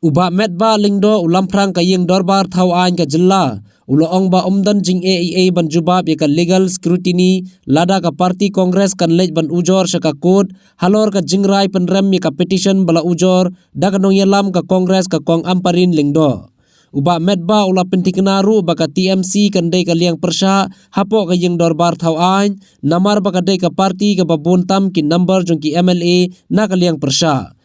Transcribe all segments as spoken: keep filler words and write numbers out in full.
U Bah Metbah Lyngdoh, u lamphrang ka ïing dorbar thaw aiñ ka jylla, u la ong ba ym don jingeh ei ei ban jubab ïa ka legal scrutiny lada ka party Congress kan leit ban ujor sha ka court halor ka jingrai pynrem ïa ka petition ba la ujor da ka nongïalam ka Congress, ka Kong Ampareen Lyngdoh. U Bah Metbah u la pynthikna ruh ba ka T M C kan dei ka liang pyrshah hapoh ka ïing dorbar thaw aiñ, namar ba ka dei ka party kaba bun tam ki number jong ki M L A na ka liang pyrshah.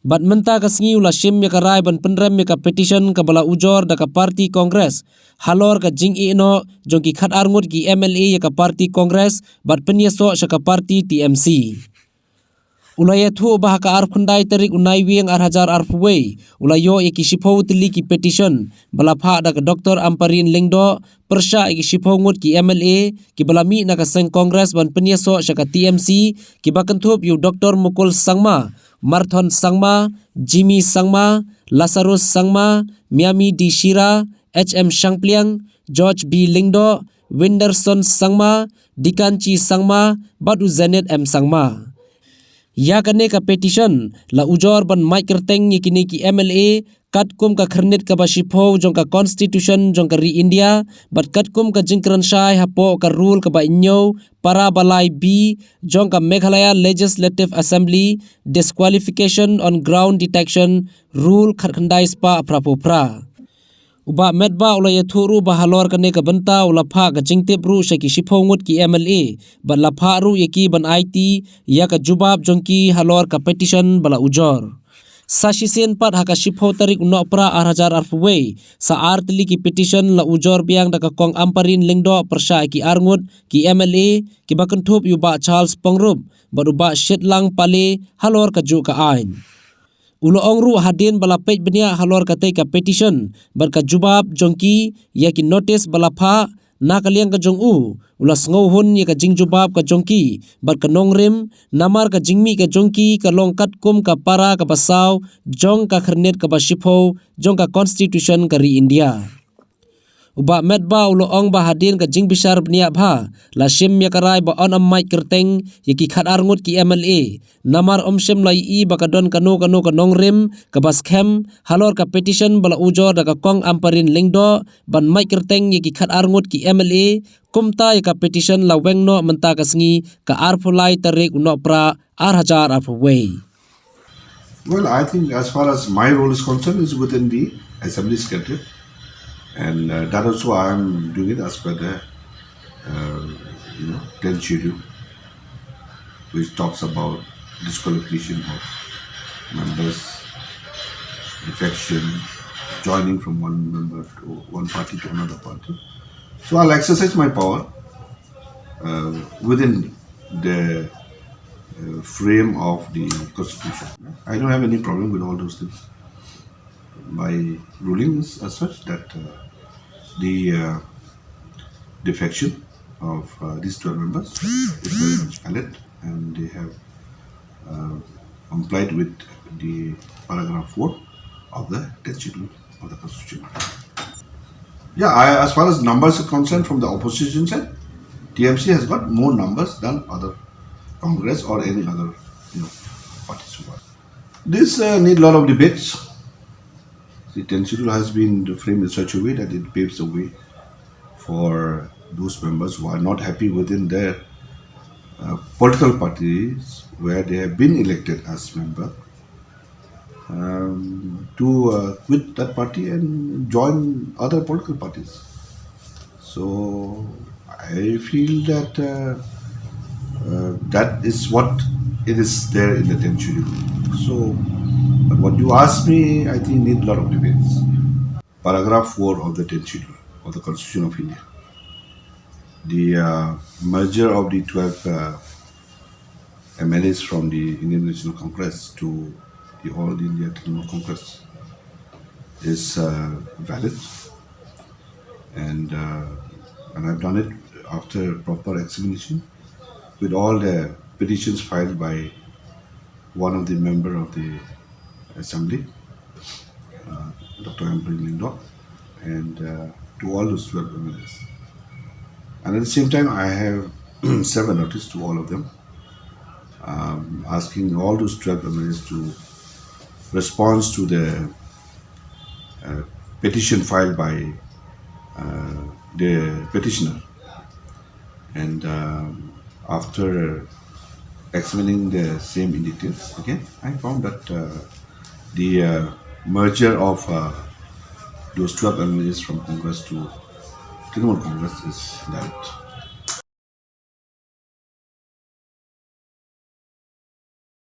Bad mynta ka sngi u la shim ïa ka rai ban pynrem ïa ka petition kaba la ujor da ka party Congress halor ka jingïehnoh jong ki khatar ngut ki M L A ïa ka party Congress bad pynïasoh sha ka party T M C. U la ïathuh ba ha ka arphew khyndai tarik u Naiwieng ar hajar arphew wei u la ïoh ïa ki shiphew tylli ki petition ba la phah da ka Doctor Ampareen Lyngdoh pyrshah ïa ki shiphew ngut ki M L A kiba la mih na ka seng Congress ban pynïasoh sha ka T M C, kiba kynthup ïa u Doctor Mukul Sangma, Marthon Sangma, Jimmy Sangma, Lazarus Sangma, Miami D Shira, H M Shangpliang, George B Lyngdoh, Winderson Sangma, Dikanchi Sangma bad u Zenith M Sangma. Ïa kane ka petition la ujor ban mait kyrteng ïa kine ki M L A katkum ka khyrnit kaba shiphew jong ka Constitution jong ka ri India bad katkum ka jingkren shai hapoh ka rule kaba hynñiew, para ba lai B jong ka Meghalaya Legislative Assembly, Disqualification on Ground Detection, Rule khatkhyndai spah phraphew phra. U Bah Metbah u la ïathuh ruh ba halor kane ka bynta u la phah ka jingtip ruh sha ki shiphew ngut ki M L A bad la phah ruh ïa ki ban aiti ïa ka jubab jong ki halor ka petition ba la ujor. Sa shisien pat ha ka shiphew tarik u Nohprah ar hajar arphew wei, sa ar tylli ki petition la ujor biang da ka Kong Ampareen Lyngdoh pyrshah ïa ki ar ngut ki M L A, kiba kynthup ïa u Bah Charles Pyngrope bad u Bah Shitlang Pale halor kajuh ka aiñ. U la ong ruh hadien ba la peit bniah halor katei ka petition bad ka jubab jong ki ïa ki notice ba la phah, na ka liang ka jong u u la sngewhun ïa ka jingjubab ka jong ki bad ka nongrim, namar ka jingmih ka jong ki ka long katkum ka para kaba saw jong ka khyrnit kaba shiphew jong ka Constitution ka ri India. U Bah Metbah u la ong ba hadien ka jingbishar bniah bha, la shim ïa ka rai ba yn ym mait kyrteng ïa ki khatar ngut ki M L A, namar ym shym la ïohi ba ka don kano kano ka nongrim kaba skhem halor ka petition ba la ujor da ka Kong Ampareen Lyngdoh ban mait kyrteng ïa ki khatar ngut ki M L A. Kumta ïa ka petition la weng noh mynta ka sngi, ka arphew lai tarik u Nohprah ar hajar arphew wei. Well, I think as far as my role is concerned, is within the assembly secretariat, and uh, that also I am doing it as per the uh, you know, tenth schedule, which talks about disqualification of members, defection, joining from one member to one party to another party. So I'll exercise my power uh, within the uh, frame of the constitution. I don't have any problem with all those things. My ruling is as such that uh, the uh, defection of uh, these twelve members is very much valid, and they have uh, complied with the paragraph four of the tenth schedule of the constitution. Yeah, I, as far as numbers are concerned, from the opposition side, T M C has got more numbers than other Congress or any other, you know, parties who are. This uh, need a lot of debates. The tenth schedule has been framed in such a way that it paves the way for those members who are not happy within their uh, political parties where they have been elected as member, um, to uh, quit that party and join other political parties. So I feel that uh, uh, that is what it is there in the tenth schedule. So, but what you asked me, I think, need a lot of debates. Paragraph four of the tenth schedule of the Constitution of India, the uh, merger of the twelve uh, M L As from the Indian National Congress to the All India Trinamool Congress is uh, valid, and uh, and I've done it after proper examination with all the petitions filed by one of the member of the assembly, uh, Doctor Ampareen Lyngdoh, and uh, to all those twelve M L As. And at the same time, I have sent a notice to all of them, um, asking all those twelve M L As to response to the uh, petition filed by uh, the petitioner. And um, after examining the same in details, again, I found that uh, the uh, merger of uh, those twelve M L As from Congress to Trinamool Congress is invalid.